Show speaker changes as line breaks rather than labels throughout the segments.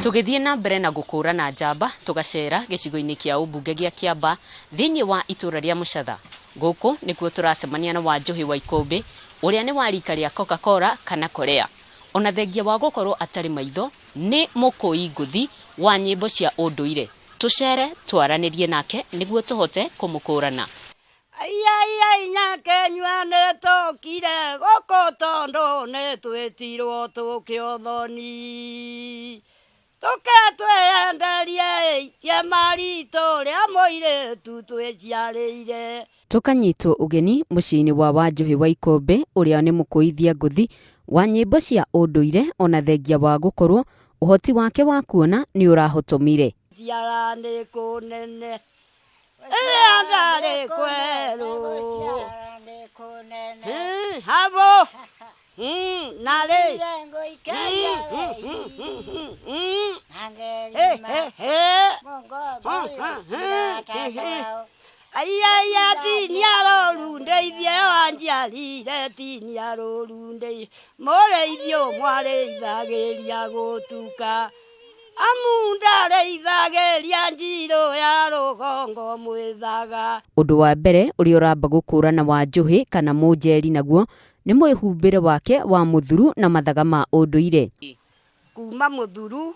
Tũgĩthiĩ na mbere na gũkũrana njamba, tũgacera gĩcigo-inĩ kĩa ũmbunge gĩa Kĩamba thĩinĩ wa itũra rĩa Mũcatha. Gũkũ nĩkuo tũracemania na Wanjũhĩ wa Ikũmbĩ ũrĩa nĩ wa rika rĩa Coca-Cola kana Korea. Ona thengia wa gũkorwo atarĩ maitho, nĩ mũkũi ngũthi wa nyĩmbo cia ũndũire. Tũcere twaranĩrie nake nĩguo tũhote kũmũkũrana.
Aiaiai nyakenyua nĩ tũkire gũkũ tondũ nĩ twĩtirwo tũke ũthoni. Tũke twĩyenderie itie maritũ rĩa mũirĩtu twĩciarĩire.
Tũkanyitwo ũgeni mũciĩ-inĩ wa Wanjũhĩ wa Ikũmbĩ ũrĩa nĩ mũkũithia ngũthi wa nyĩmbo cia ũndũire ona thengia wa gũkorwo ũhoti wake wa kuona nĩ ũrahotomire.
Njiara nĩ kũnene ĩrĩa ndarĩ kwerũ. Habo narĩ aiaia tinia rũru ndeithie wanjiarire tinia rũru ndeithie mũrĩithio mwarĩithagĩria gũtuka amu ndarĩithagĩria njirũ ya rũgongo mwĩthaga.
Ũndũ wa mbere ũrĩa ũramba gũkũrana Wanjũhĩ kana Mũnjeri naguo nĩ mwĩhumbĩre wake wa mũthuru na mathaga ma ũndũire.
Kuma mũthuru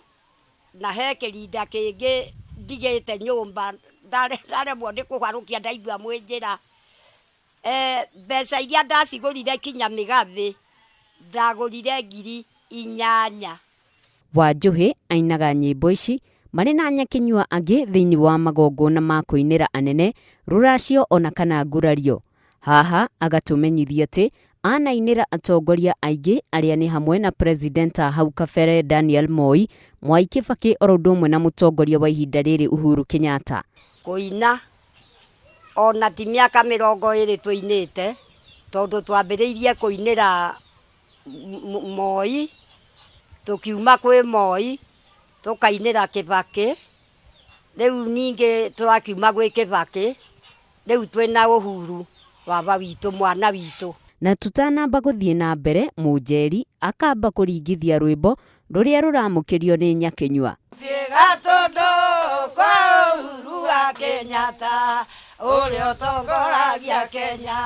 na he kĩrinda kĩngĩ ndigĩte nyũmba ndaremwo nĩ kũharũkia ndaigua mwĩ njĩra. Mbeca iria ndacigũrire kinya mĩgathĩ ndagũrire 8000.
Wanjũhĩ ainaga nyĩmbo ici marĩ na nyakinyua angĩ thĩinĩ wa magongona ma kũinĩra anene, rũracio ona kana ngurario. Haha agatũmenyithia atĩ anainĩra atongoria aingĩ arĩa nĩ hamwe na President hau kabere Daniel Moi, Mwai Kibaki oro ũndũ ũmwe na mũtongoria wa ihinda rĩrĩ Uhuru Kenyatta.
Kũina ona ti mĩaka 20 tũinĩte tondũ twambĩrĩirie kũinĩra Moi, tũkiuma kwĩ Moi tũkainĩra Kibaki, rĩu ningĩ tũrakiuma gwĩ Kibaki, rĩu twĩna Uhuru baba witũ mwana witũ.
Na tũtanamba gũthiĩ na mbere, Mũnjeri akamba kũringithia rwĩmbo rũrĩa rũramũkĩrio nĩ Nyakinyua.
Gatũndũ kwa Uhuru wa Kenyatta ũrĩa ũtongoragia Kenya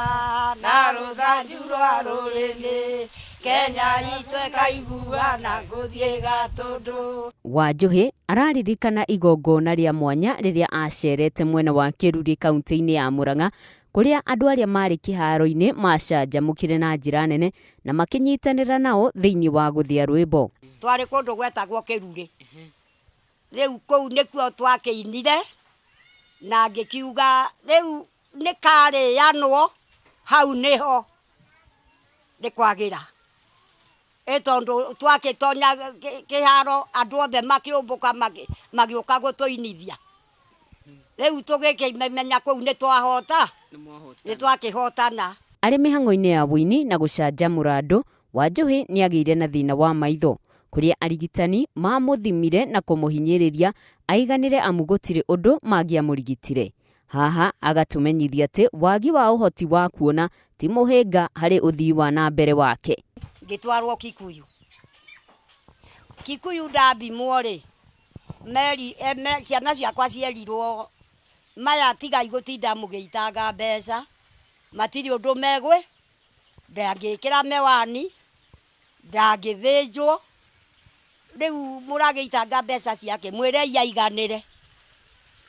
na rũthanju rwa rũrĩmĩ Kenya itũ ĩkaiguana ngũthiĩ Gatũndũ.
Wanjũhĩ araririkana igongona rĩa mwanya rĩrĩa acerete mwena wa Kĩruri kaunti-inĩ ya Murang'a kũrĩa andũ arĩa marĩ kĩharo-inĩ macanjamũkire na njĩra nene na makĩnyitanĩra nao thĩinĩ wa gũthĩa rwĩmbo.
Twarĩ kũndũ gwetagwo Kĩruri, rĩu kũu nĩkuo twakĩinire na ngĩkiuga rĩu nĩ karĩanwo hau nĩho nĩ kwagĩra. Ĩ tondũ twakĩtonya kĩharo andũ othe makĩũmbũka magĩũka gũtũinithia. Rĩu tũgĩkĩmenya kũu nĩ twahota, nĩ twakĩhotana.
Arĩ mĩhang'o-inĩ ya wũini na gũcanjamũra andũ, Wanjũhĩ nĩagĩire na thĩna wa maitho kũrĩa arigitani mamũthimire na kũmũhinyĩrĩria aiganĩre amu gũtirĩ ũndũ mangĩamũrigitire. Haha agatũmenyithia atĩ wagi wa ũhoti wa kuona ti mũhĩnga harĩ ũthii wa na mbere wake.
Ngĩtwarwo Kikuyu. Kikuyu ndathimwo rĩ, meri, ciana ciakwa cierirwo maya tigai gũtinda mũgĩitanga mbeca, matirĩ ũndũ megwĩ, ndangĩkĩra mewani, ndangĩthĩnjwo, rĩu mũragĩitanga mbeca ciake, mwĩrei aiganĩre.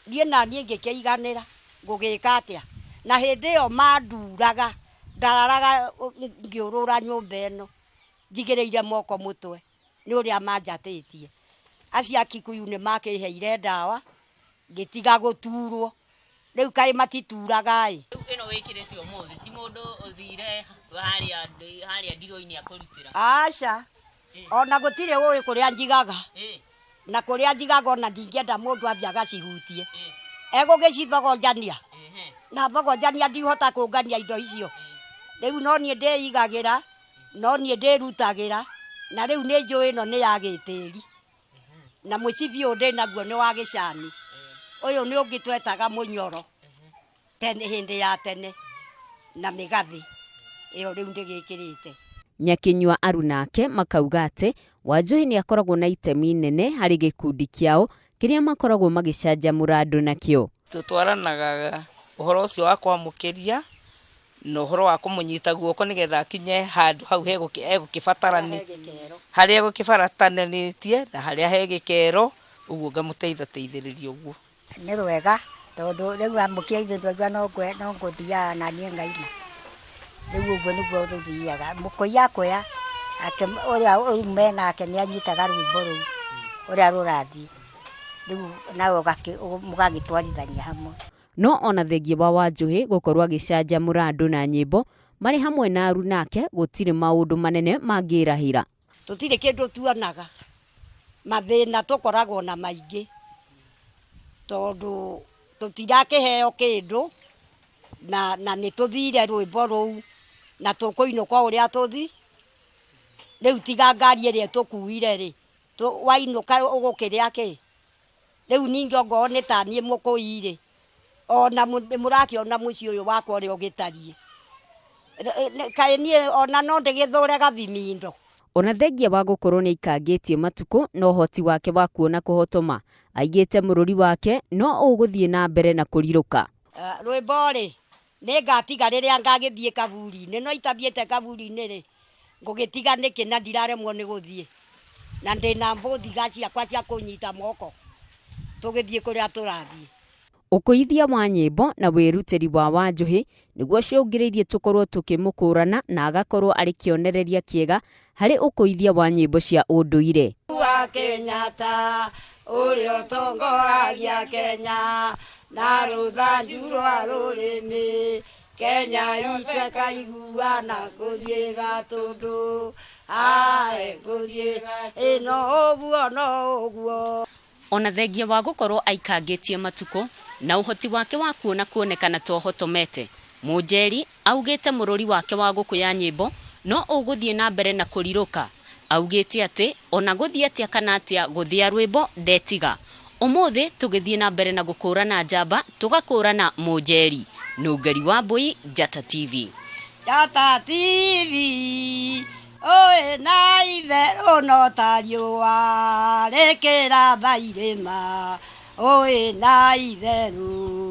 Niĩ na niĩ ngĩkĩiganĩra, ngũgĩka atĩa? Na hĩndĩ ĩyo manduraga, ndararaga ngĩũrũra nyũmba ĩno, njigĩrĩire moko mũtwe, nĩ ũrĩa manjatĩtie. Acio a Kikuyu nĩ makĩheire ndawa, ngĩtiga gũturwo. Rĩu kaĩ matituraga ĩ.
Rĩu ĩno wĩkĩrĩte ũmũthĩ ti mũndũ ũthire harĩa ndirũ-inĩ akũrutĩra?
Aca, ona gũtirĩ ũĩ kũrĩa njigaga. Na kũrĩa njigaga ona ndingĩenda mũndũ athiĩ agacihutie. Egũgĩcithogonjania. Na thogonjania ndihota kũngania indo icio. Rĩu no niĩ ndĩigagĩra, no niĩ ndĩrutagĩra, na rĩu nĩ njũĩ ĩno nĩ ya gĩtĩri. Na mũcibi ũyũ ndĩnaguo nĩ wa gĩcani. Ũyũ nĩ ũngĩ twetaga mũnyoro tene, hĩndĩ ya tene, na mĩgathĩ ĩyo rĩu ndĩgĩkĩrĩte.
Nyakinyua arunake makauga atĩ Wanjohi nĩ akoragwo na itemi inene harĩ gĩkundi kĩao kĩrĩa makoragwo magĩcanjamũra andũ nakĩo.
Tũtwaranaga ũhoro ũcio wa kwamũkĩria na ũhoro wa kũmũnyita guoko nĩgetha akinye handũ hau egũkĩbatarani harĩa egũkĩbataranĩtie na harĩa he gĩkero ũguo ngamũteithateithĩrĩria ũguo.
Nĩ rwega tondũ rĩu amũkia ithuĩ twaigua no ngũthiaga na niĩ ngaina. Rĩu ũguo nĩguo tũthiaga. Mũkũi akũya ũrĩa rĩu menake nĩ anyitaga rwĩmbo rũu ũrĩa rũrathiĩ. Rĩu nawe mũgagĩtwarithania hamwe.
No ona thengia wa Wanjohi gũkorwo agĩcanjamũra andũ na nyĩmbo marĩ hamwe na arunake gũtirĩ maũndũ manene mangĩrahĩra.
Tũtirĩ kĩndũ tuonaga, mathĩna tũkoragwo na maingĩ tondũ tũtirakĩheo kĩndũ na nĩ tũthire rwĩmbo rũu na tũkũinũka ũrĩa tũthi. Rĩu tiga ngari ĩrĩa ĩtũkuire rĩ, wainũka ũgũkĩrĩa kĩ? Rĩu ningĩ ongorwo nĩ ta niĩ mũkũi rĩ, ona mũrakĩona mũciĩ ũyũ wakwa ũrĩa ũgĩtariĩ. Kaĩ niĩ ona no ndĩgĩthũre gathimindo.
Ona thengia wa gũkorwo nĩ aikangĩtie matukũ na ũhoti wake wa kuona kũhotoma, aigĩte mũrũri wake no ũgũthiĩ na mbere na kũrirũka.
Rwĩmbo rĩ nĩ ngatiga rĩrĩa ngagĩthiĩ kaburi-inĩ, no itathiĩte kaburi-inĩ rĩ ngũgĩtiga nĩkĩ na ndiraremwo nĩ gũthiĩ, na ndĩna mbũthiga ciakwa cia kũnyita moko tũgĩthiĩ kũrĩa tũrathiĩ.
Ũkũithia wa nyĩmbo na wĩrutĩri wa Wanjohi nĩguo cũngĩrĩirie tũkorwo tũkĩmũkũrana na agakorwo arĩ kĩonereria kĩega harĩ ũkũithia wa nyĩmbo cia ũndũire.
Wa Kenyatta ũrĩa ũtongoragia Kenya na rũthanju rwa rũrĩmĩ, Kenya itũ ĩkaiguana ngũthiĩ Gatũndũ, ae ngũthiĩ ĩno ũguo no ũguo.
Ona thengia wa gũkorwo aikangĩtie matukũ na ũhoti wake wa kuona kuonekana ta ũhotomete, Mũnjeri augĩte mũrũri wake wa gũkũya nyĩmbo no ũgũthiĩ na mbere na kũrirũka. Augĩte atĩ ona gũthiĩ atĩa kana atĩa gũthĩa rwĩmbo ndetiga. Ũmũthĩ tũgĩthiĩ na mbere na gũkũrana njamba tũgakũrana Mũnjeri. Nũngeri wa Mbui, Njata TV.
Njata TV oe na itherũ no ta riũa rĩkĩratha irĩma, oe na itherũ.